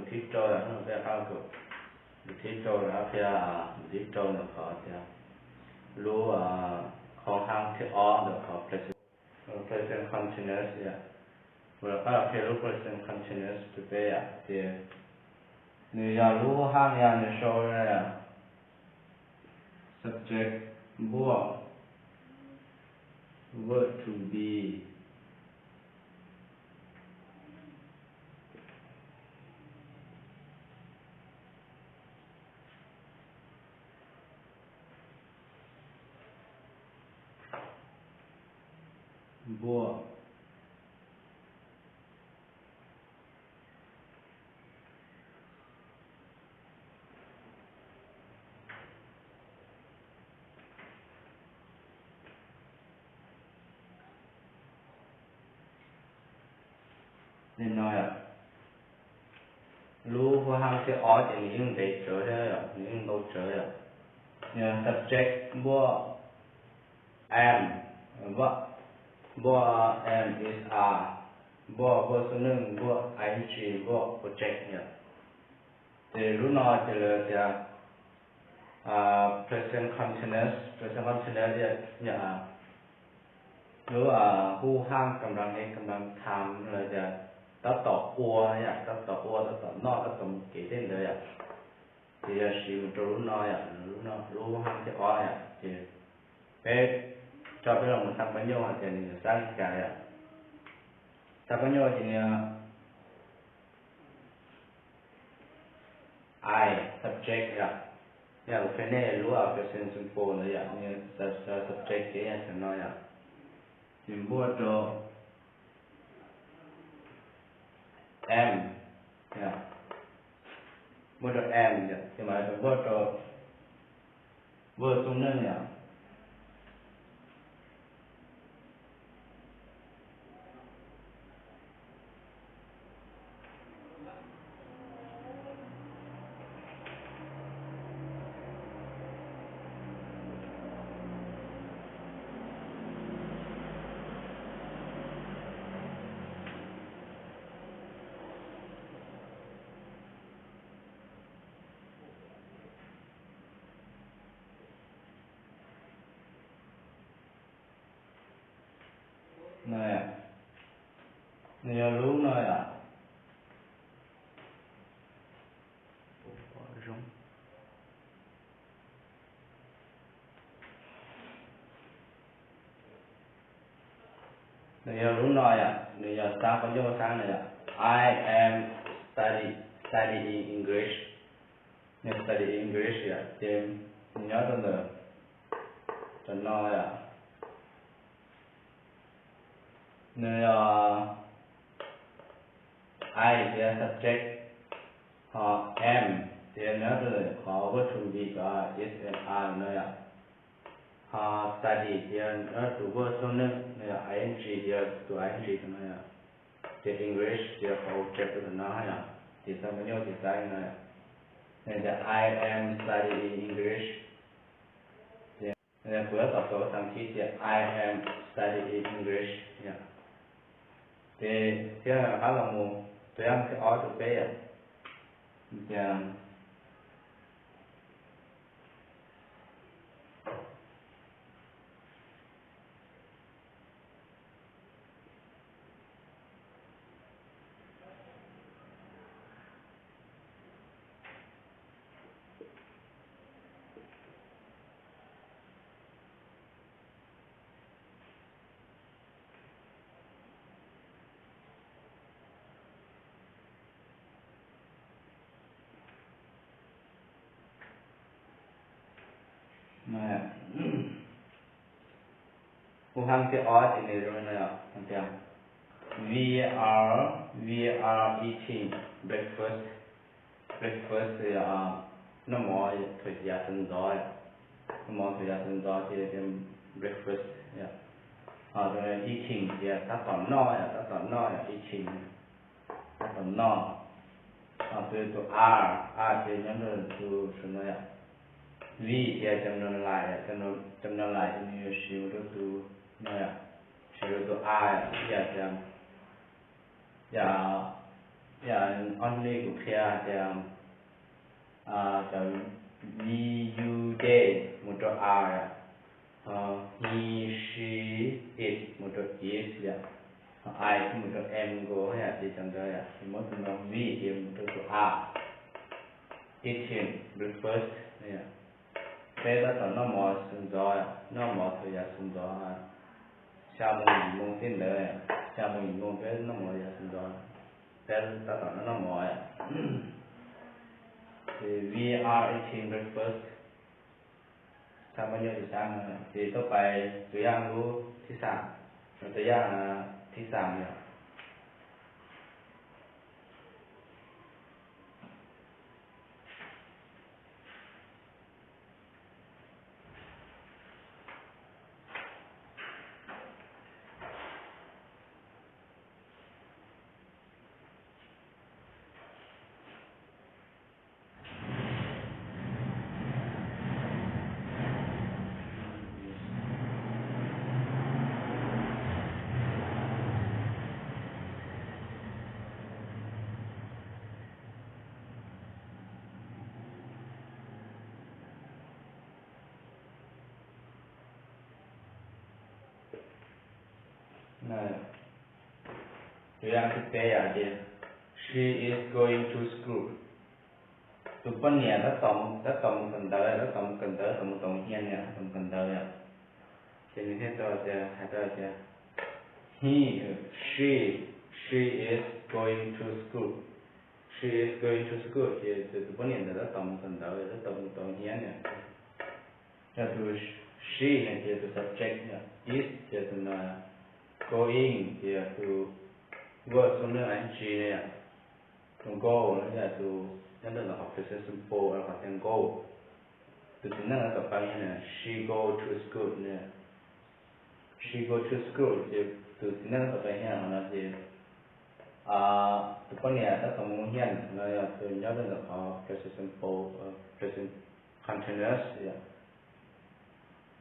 Thib rau yom, hnub no peb qab tus thib rau, qhia tus thib rau ntawm qhov tias lub khau hab thib ob ntawm qhov present continuous yom. Kuv rov qab los qhia lub present continuous rau peb yom, ces nws yog lub hab yog nws sau yom, subject npuaj verb to be npuaj. Li no yom, lub hab thib ob ces nws yeej ntev tsawv thiab yom, nws yeej ntau tsawv yom. Nws subject npuaj am, npuaj am, is, are, npuaj verb xub neej, npuaj ing, npuaj object yom. Ces lub no ces lawv tias present continuous, present continuous yom, lub hu hab kam rang es kam rang tham lawv tias tab tom ua yom, tab tom ua, tab tom noj, tab tom mus kev tej ntawd yom. Ces yog siv mus rau lub no yom, lub hab thib ob yom, ces peb tso peb los mus xaa paj nyuj hais tias nws yuav xab li cas yom. Xaa paj nyuj ces nws I subject yom, yog kuv qhia nej lub present simple ntawd yom, nws subject ces yog cov no yom, ces npuaj rau am, npuaj rau am yom, ces mam li npuaj rau verb xub neej yom. Nws yog lub no yom. Nws yog lub no yom, nws yog xab paj nyuj xab no yom, I am study, studying English. Nws study English yom, ces nws nyob rau ntawm cov no yom. Nws yog I tias subject, ho am tias nyob rau ntawm qhov verb to be cov is, am, are no yom. Ho study tias nyob tus verb xub neej no yom, ing tias tus ing no yom. Ces English tias qhov object rau ntawm no yom, ces xab paj nyuj ces xab no yom. Nws tias I am studying English. Kuv yuav tau xav kiv tias I am studying English yom. Ces thiab qab los mus tus yam thib ob rau peb yom, tias Hu hab thib ob ces nws zoo li no yom, tias we are, we are eating breakfast. Breakfast yog noj mov thaum yav sawv ntxov, noj mov thaum yav sawv ntxov ces tias breakfast yom. Ho eating tias tab tom noj yom, tab tom noj yom, eating, tab tom noj. Ho tus, tus are, are ces nyob rau tus saum no yom. We tias cov no lais, cov no lais ces nws yuav siv rau tus no yom, siv rau tus are yom, ib yam tias, yam Yog, ob hnub no kuv qhia tias cov V U they mus rau are, ho he, she, it mus rau is yom, ho I mus rau am nkaus yom, ces cov ntawd yom, ces muab tus no V ces mus rau tus are, eating breakfast yom. Peb tab tom noj mov sawv ntxov, noj mov thaum yav sawv ntxov, xya moo yim moo tej ntawd, xya moo yim moo peb noj mov yav sawv ntxov, peb tab tom noj noj mov. Ces we are eating breakfast, xab pab nyuj ces xab no, ces tuaj pais tus yaj lub thib xam, tus yaj thib xam yom. Tus yaj thib peb yom, tias she is going to school. Tus poj niam tab tom, tab tom mus kawm ntawv, tab tom mus kawm ntawv, tab tom mus tom hian yom, tab tom mus kawm ntawv yom. Ces nws thiaj tau tias, hais tau tias he, she, she is going to school. She is going to school, ces tus, tus poj niam ntawd tab tom mus kawm ntawv, tab tom mus tom hian yom. Yog tus she no ces tus subject yom, is ces tus no, going ces tus verb xub nws ing no yom. Tus go no yog tus nyob rau ntawm qhov present simple los qhov tias go. Tus txiv neej tab tom pais hian no, she go to school no. She go to school ces tus txiv neej tab tom pais hian no ces tus poj niam tab tom mus hian no yog tus nyob rau ntawm qhov present simple, present continuous yom.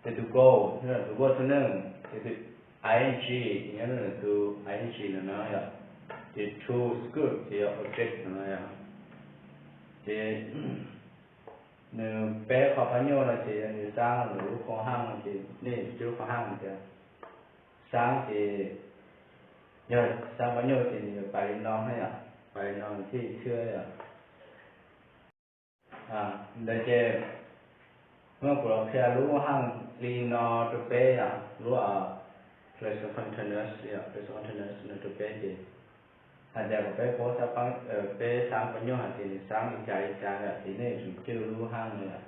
Ces tus go, tus verb xub nws, ces tus ing, ces nyob rau ntawm tus ing no no yom. Ces to school ces yog object no yom. Ces nws peb qhov pab nyuj no ces yog nws xaab lub qhov haj no ces nej yuav tsum lub qhov haj no tias xaab ces yog xaab pab nyuj ces nws yuav pais li no na yom, pais li no thiaj li thwj yom. Ntawd ces hnub no kuv los qhia lub haj li no rau peb yom, lub present continuous yom, present continuous no rau peb ces hais tias kom peb paub xaab, peb xaab pab nyuj hais tias nws xaab li cas li cas yom, ces nej yuav tsum cwj lub haj no yom.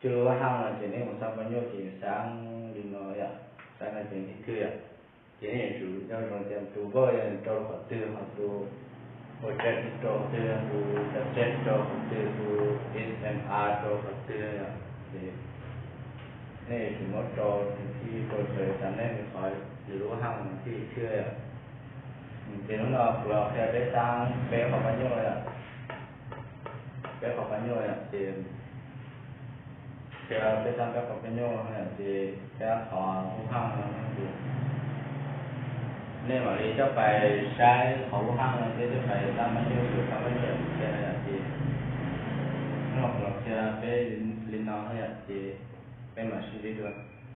Cwj lub haj no ces nej mus xaab pab nyuj ces nws xaab li no yom, xaab no ces nws thwj yom. Ces nej yuav tsum nco ntsoov tias tus verb yog nws rau qhov twg, ho tus object rau qhov twg, tus subject rau qhov twg, tus is, am, are rau qhov twg yom. Ces nej yuav tsum muab rau nws thiaj rau raws li cas nej qhov, nws lub haj no thiaj li thwj yom. Ces hnub no kuv los qhia peb xaab peb qhov pab nyuj yom. Peb qhov pab nyuj yom, ces qhia peb xaab peb qhov pab nyuj yom, ces peb qhov lub haj no ces nej mam li coj pais saib qhov lub haj no thiab coj pais xaab pab nyuj, xaab pab nyuj yom, qhia no yom, ces hnub no kuv los qhia peb li no yom, ces peb mam sib ntsib dua.